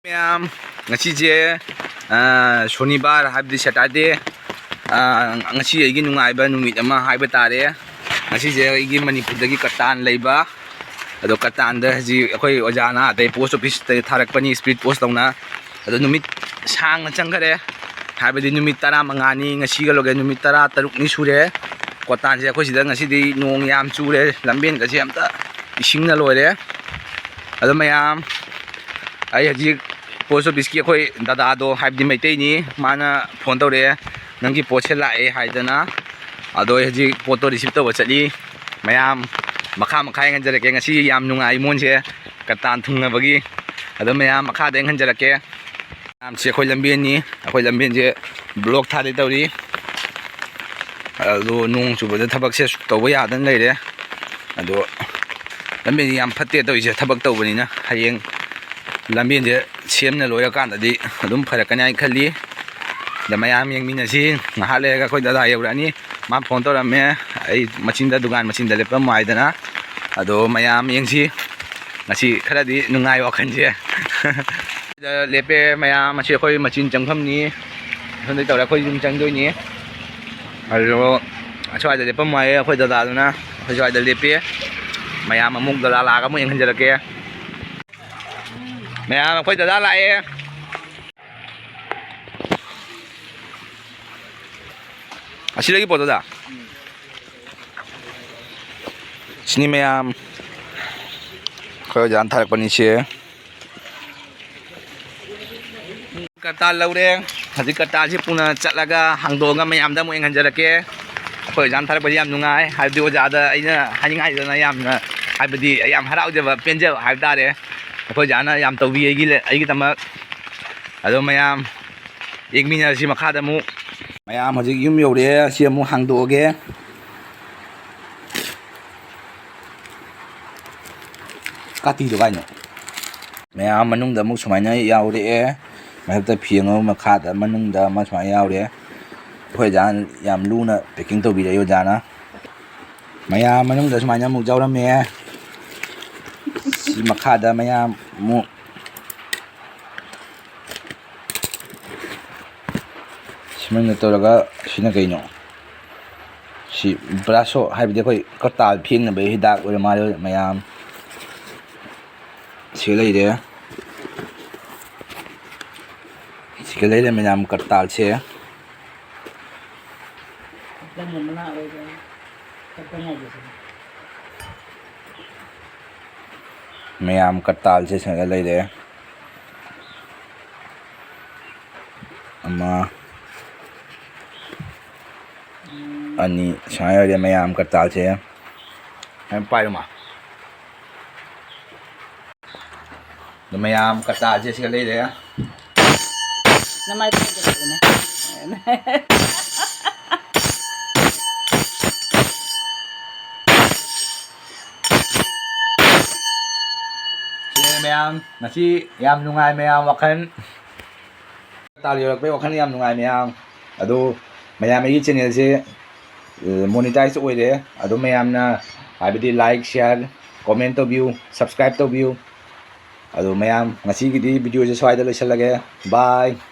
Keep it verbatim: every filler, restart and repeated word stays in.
ꯃꯌꯥꯝ, ꯉꯁꯤꯁꯦ, ꯑ, ꯁꯣꯅꯤꯕꯥꯔ ꯍꯥꯏꯕꯗꯤ Saturday, ꯑ, ꯉꯁꯤ ꯑꯩꯒꯤ ꯅꯨꯡꯉꯥꯏꯕ ꯅꯨꯃꯤꯠ ꯑꯃ ꯍꯥꯏꯕ ꯇꯥꯔꯦ꯫ ꯉꯁꯤꯁꯦ ꯑꯩꯒꯤ ꯃꯅꯤꯄꯨꯔꯗꯒꯤ ꯀꯇꯥꯟ ꯂꯩꯕ, ꯑꯗꯣ ꯀꯇꯥꯟꯗ ꯍꯧꯖꯤꯛ ꯑꯩꯈꯣꯏ ꯑꯣꯖꯥꯅ ꯑꯗꯩ post officeꯇ ꯊꯥꯔꯛꯄꯅꯤ, speed post ꯇꯧꯅ꯫ ꯑꯗꯣ ꯅꯨꯃꯤꯠ ꯁꯥꯡꯅ ꯆꯪꯈꯔꯦ, ꯍꯥꯏꯕꯗꯤ ꯅꯨꯃꯤꯠ ꯇꯔꯥꯃꯉꯥꯅꯤ ꯉꯁꯤꯒ ꯂꯣꯏꯔꯦ, ꯅꯨꯃꯤꯠ ꯇꯔꯥꯇꯔꯨꯛꯅꯤ ꯁꯨꯔꯦ꯫ ꯀꯇꯥꯟꯁꯦ ꯑꯩꯈꯣꯏ ꯁꯤꯗ ꯉꯁꯤꯗꯤ ꯅꯣꯡ ꯌꯥꯝ ꯆꯨꯔꯦ, ꯂꯝꯕꯦꯟꯒꯁꯦ ꯑꯝꯇ ꯏꯁꯤꯡꯅ ꯂꯣꯏꯔꯦ꯫ ꯑꯗꯣ ꯃꯌꯥꯝ, ꯑꯩ ꯍꯧꯖꯤꯛ post officeꯀꯤ ꯑꯩꯈꯣꯏ ꯗꯗꯥꯗꯣ, ꯍꯥꯏꯕꯗꯤ ꯃꯩꯇꯩꯅꯤ, ꯃꯥꯅ phone ꯇꯧꯔꯛꯑꯦ, "ꯅꯪꯒꯤ ꯄꯣꯠꯁꯦ ꯂꯥꯛꯑꯦ" ꯍꯥꯏꯗꯅ꯫ ꯑꯗꯣ ꯑꯩ ꯍꯧꯖꯤꯛ ꯄꯣꯠꯇꯣ receive ꯇꯧꯕ ꯆꯠꯂꯤ꯫ ꯃꯌꯥꯝ, ꯃꯈꯥ ꯃꯈꯥ ꯌꯦꯡꯍꯟꯖꯔꯛꯀꯦ꯫ ꯉꯁꯤ ꯌꯥꯝ ꯅꯨꯡꯉꯥꯏ ꯃꯣꯟꯁꯦ ꯀꯇꯥꯟ ꯊꯨꯡꯅꯕꯒꯤ꯫ ꯑꯗꯣ ꯃꯌꯥꯝ, ꯃꯈꯥꯗ ꯌꯦꯡꯍꯟꯖꯔꯛꯀꯦ꯫ ꯃꯌꯥꯝꯁꯦ ꯑꯩꯈꯣꯏ ꯂꯝꯕꯦꯟꯅꯤ, ꯑꯩꯈꯣꯏ ꯂꯝꯕꯦꯟꯁꯦ block ꯊꯥꯗꯣꯏ ꯇꯧꯔꯤ꯫ ꯑꯗꯣ ꯅꯣꯡ ꯆꯨꯕꯗ ꯊꯕꯛꯁꯦ ꯇꯧꯕ ꯌꯥꯗꯅ ꯂꯩꯔꯦ꯫ ꯑꯗꯣ ꯂꯝꯕꯦꯟꯁꯦ ꯌꯥꯝ ꯐꯠꯇꯦ ꯇꯧꯔꯤꯁꯦ, ꯊꯕꯛ ꯇꯧꯕꯅꯤꯅ꯫ ꯍꯌꯦꯡ ꯂꯝꯕꯦꯟꯁꯦ ꯁꯦꯝꯅ ꯂꯣꯏꯔꯀꯥꯟꯗꯗꯤ ꯑꯗꯨꯝ ꯐꯔꯛꯀꯅꯤ ꯍꯥꯏꯅ ꯈꯜꯂꯤ꯫ ꯑꯗ ꯃꯌꯥꯝ ꯌꯦꯡꯃꯤꯟꯅꯁꯤ꯫ ꯉꯥꯏꯍꯥꯛ ꯂꯩꯔꯒ ꯑꯩꯈꯣꯏ ꯗꯗꯥ ꯌꯧꯔꯛꯑꯅꯤ꯫ ꯃꯥ phone ꯇꯧꯔꯝꯃꯦ, ꯑꯩ ꯃꯆꯤꯟꯗ, ꯗꯨꯀꯥꯟ ꯃꯆꯤꯟꯗ ꯂꯦꯞꯄꯝꯃꯣ ꯍꯥꯏꯗꯅ꯫ ꯑꯗꯣ ꯃꯌꯥꯝ ꯌꯦꯡꯁꯤ꯫ ꯉꯁꯤ ꯈꯔꯗꯤ ꯅꯨꯡꯉꯥꯏ ꯋꯥꯈꯜꯁꯦ꯫ ꯁꯤꯗ ꯂꯦꯞꯄꯦ ꯃꯌꯥꯝ꯫ ꯑꯁꯤ ꯑꯩꯈꯣꯏ ꯃꯆꯤꯟ ꯆꯪꯐꯝꯅꯤ꯫ ꯁꯣꯝꯗꯩ ꯇꯧꯔ ꯑꯩꯈꯣꯏ ꯌꯨꯝ ꯆꯪꯗꯣꯏꯅꯤ꯫ ꯑꯗꯣ ꯑꯁ꯭ꯋꯥꯏꯗ ꯂꯦꯞꯄꯝꯃꯣ ꯍꯥꯏꯌꯦ ꯑꯩꯈꯣꯏ ꯗꯗꯥꯗꯨꯅ꯫ ꯑꯩꯈꯣꯏ ꯁ꯭ꯋꯥꯏꯗ ꯂꯦꯞꯄꯤ꯫ ꯃꯌꯥꯝ ꯑꯃꯨꯛ ꯗꯗꯥ ꯂꯥꯛꯑꯒ ꯑꯃꯨꯛ ꯌꯦꯡꯍꯟꯖꯔꯛꯀꯦ꯫ ꯃꯌꯥꯝ, ꯑꯩꯈꯣꯏ ꯗꯗꯥ ꯂꯥꯛꯑꯦ꯫ ꯑꯁꯤꯗꯒꯤ ꯄꯣꯠꯇꯨꯗ꯫ ꯁꯤꯅꯤ ꯃꯌꯥꯝ꯫ ꯑꯩꯈꯣꯏ ꯑꯣꯖꯥꯅ ꯊꯥꯔꯛꯄꯅꯤ ꯁꯤ꯫ ꯀꯇꯥ ꯂꯧꯔꯦ꯫ ꯍꯧꯖꯤꯛ ꯀꯇꯥꯁꯤ ꯄꯨꯅ ꯆꯠꯂꯒ ꯍꯥꯡꯗꯣꯛꯑꯒ ꯃꯌꯥꯝꯗ ꯑꯃꯨꯛ ꯌꯦꯡꯍꯟꯖꯔꯛꯀꯦ꯫ ꯑꯩꯈꯣꯏ ꯑꯣꯖꯥꯅ ꯊꯥꯔꯛꯄꯁꯤ ꯌꯥꯝ ꯅꯨꯡꯉꯥꯏ꯫ ꯍꯥꯏꯕꯗꯤ ꯑꯣꯖꯥꯗ ꯑꯩꯅ ꯍꯥꯏꯅꯤꯡꯉꯥꯏꯗꯅ ꯌꯥꯝꯅ, ꯍꯥꯏꯕꯗꯤ ꯌꯥꯝ ꯍꯔꯥꯎꯖꯕ, ꯄꯦꯟꯖꯕ ꯍꯥꯏꯕ ꯇꯥꯔꯦ꯫ ꯑꯩꯈꯣꯏ ꯑꯣꯖꯥꯅ ꯌꯥꯝ ꯇꯧꯕꯤ ꯑꯩꯒꯤ, ꯑꯩꯒꯤꯗꯃꯛ꯫ ꯑꯗꯣ ꯃꯌꯥꯝ ꯌꯦꯡꯃꯤꯟꯅꯔꯁꯤ ꯃꯈꯥꯗ ꯑꯃꯨꯛ꯫ ꯃꯌꯥꯝ ꯍꯧꯖꯤꯛ ꯌꯨꯝ ꯌꯧꯔꯛꯑꯦ꯫ ꯁꯤ ꯑꯃꯨꯛ ꯍꯥꯡꯗꯣꯛꯑꯒꯦ꯫ ꯀꯥꯇꯤꯗꯣ ꯀꯥꯏꯅꯣ? ꯃꯌꯥꯝ ꯃꯅꯨꯡꯗ ꯑꯃꯨꯛ ꯁꯨꯃꯥꯏꯅ ꯌꯥꯎꯔꯛꯑꯦ꯫ ꯃꯊꯛꯇ ꯐꯤ ꯑꯉꯧꯕ, ꯃꯈꯥꯗ, ꯃꯅꯨꯡꯗ ꯑꯃ ꯁꯨꯃꯥꯏꯅ ꯌꯥꯎꯔꯦ꯫ ꯑꯩꯈꯣꯏ ꯑꯣꯖꯥꯅ ꯌꯥꯝ ꯂꯨꯅ packing ꯇꯧꯕꯤꯔꯛꯏ ꯑꯣꯖꯥꯅ꯫ ꯃꯌꯥꯝ ꯃꯅꯨꯡꯗ ꯁꯨꯃꯥꯏꯅ ꯑꯃꯨꯛ ꯌꯥꯎꯔꯝꯃꯦ꯫ ꯁꯤ ꯃꯈꯥꯗ ꯃꯌꯥꯝ ꯑꯃꯨꯛ ꯃꯅꯨꯡꯗ ꯇꯧꯔꯒ ꯁꯤꯅ ꯀꯩꯅꯣ? ꯁꯤ ꯕ꯭ꯔꯥꯁꯣ ꯍꯥꯏꯕꯗꯤ ꯑꯩꯈꯣꯏ ꯀꯇꯥꯜ ꯐꯦꯡꯅꯕꯒꯤ ꯍꯤꯗꯥꯛ ꯑꯣꯏꯔ ꯃꯥꯜꯂꯦ ꯃꯌꯥꯝ꯫ ꯁꯤ ꯂꯩꯔꯦ꯫ ꯁꯤꯒ ꯂꯩꯔꯦ ꯃꯌꯥꯝ ꯀꯇꯥꯜꯁꯦ꯫ ꯃꯌꯥꯝ ꯀꯇꯥꯜꯁꯦ ꯁꯤꯗ ꯂꯩꯔꯦ꯫ ꯑꯃ, ꯑꯅꯤ, ꯁꯨꯃꯥꯏꯅ ꯑꯣꯏꯔꯦ ꯃꯌꯥꯝ ꯀꯇꯥꯜꯁꯦ꯫ ꯁꯨꯃꯥꯏꯅ ꯄꯥꯏꯔꯣꯃ꯫ ꯑꯗꯣ ꯃꯌꯥꯝ ꯀꯇꯥꯜꯁꯦ ꯁꯤꯒ ꯂꯩꯔꯦ꯫ ꯅꯃꯥꯏ ꯄꯥꯏꯒꯗꯕꯅꯦ꯫ ꯁꯦ ꯃꯌꯥꯝ, ꯉꯁꯤ ꯌꯥꯝ ꯅꯨꯡꯉꯥꯏ ꯃꯌꯥꯝ ꯋꯥꯈꯜ꯫ ꯇꯥꯜ ꯌꯧꯔꯛꯄꯩ ꯋꯥꯈꯜ ꯌꯥꯝ ꯅꯨꯡꯉꯥꯏ ꯃꯌꯥꯝ꯫ ꯑꯗꯣ ꯃꯌꯥꯝ ꯑꯩꯒꯤ ꯆꯦꯅꯦꯜꯁꯦ ꯃꯣꯅꯤꯇꯥꯏꯖ ꯑꯣꯏꯔꯦ꯫ ꯑꯗꯣ ꯃꯌꯥꯝꯅ ꯍꯥꯏꯕꯗꯤ like, share, comment ꯇꯧꯕꯤꯌꯨ, subscribe ꯇꯧꯕꯤꯌꯨ꯫ ꯑꯗꯣ ꯃꯌꯥꯝ ꯉꯁꯤꯒꯤꯗꯤ ꯚꯤꯗꯤꯑꯣꯁꯦ ꯁ꯭ꯋꯥꯏꯗ ꯂꯣꯏꯁꯤꯜꯂꯒꯦ꯫ Bye꯫